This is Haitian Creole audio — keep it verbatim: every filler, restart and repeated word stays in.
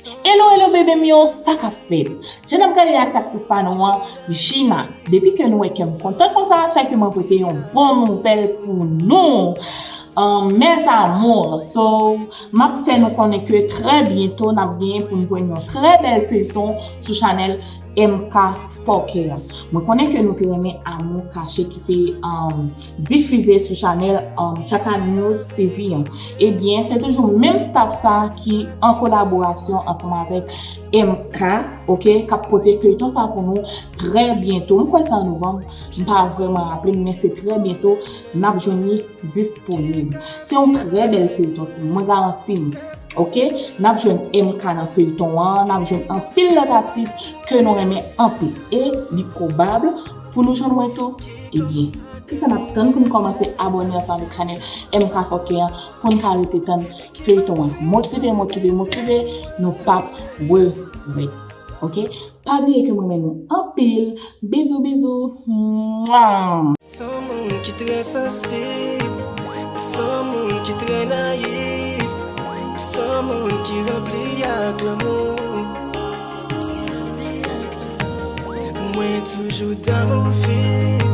Hello, hello, bebe m yo, sa k ap fèt? Jan n ap gade a, se aktris pa nou an, Gina. Depi ke nou wè kè m kontan konsa, se ke mwen pote yon bon nouvèl pou nou. Um, mes amours, so, m ap fè nou konnen ke trè byento n ap genyen pou n jwenn yon trè bèl feyton sou chanèl M K Fòkè an. Mwen konnen ke nou te renmen Amour Caché ki te um, difize sou chanèl um, Tchaka News T V an. Ebyen, se toujou menm staff sa ki an kolaborasyon ansanm avèk M K, oke, k ap pote feyton sa pou nou trè byento. M kwè se an novanm, m pa vrèman raple m, men se trè byento n ap jwenn li disponib. Se yon trè bèl feyton, timoun, mwen garanti nou. Oke? N ap jwenn M K nan feyton an, n ap jwenn anpil lòt atis ke nou renmen anpil. E li pwobab pou nou jwenn mwen tou. Ebyen, kisa n ap tann pou n kòmanse abòne ansanm avèk chanèl M K Fòkè an pou n ka rete tann feyton an? Motive, motive, motive, nou p ap regrèt. Oke? Pa bliye ke mwen renmen nou anpil. Bizou, bizou. Mwah! Son moun ki trè sansib, son moun ki trè nayif, son moun ki ranpli ak lanmou. Mwen toujou damou fi.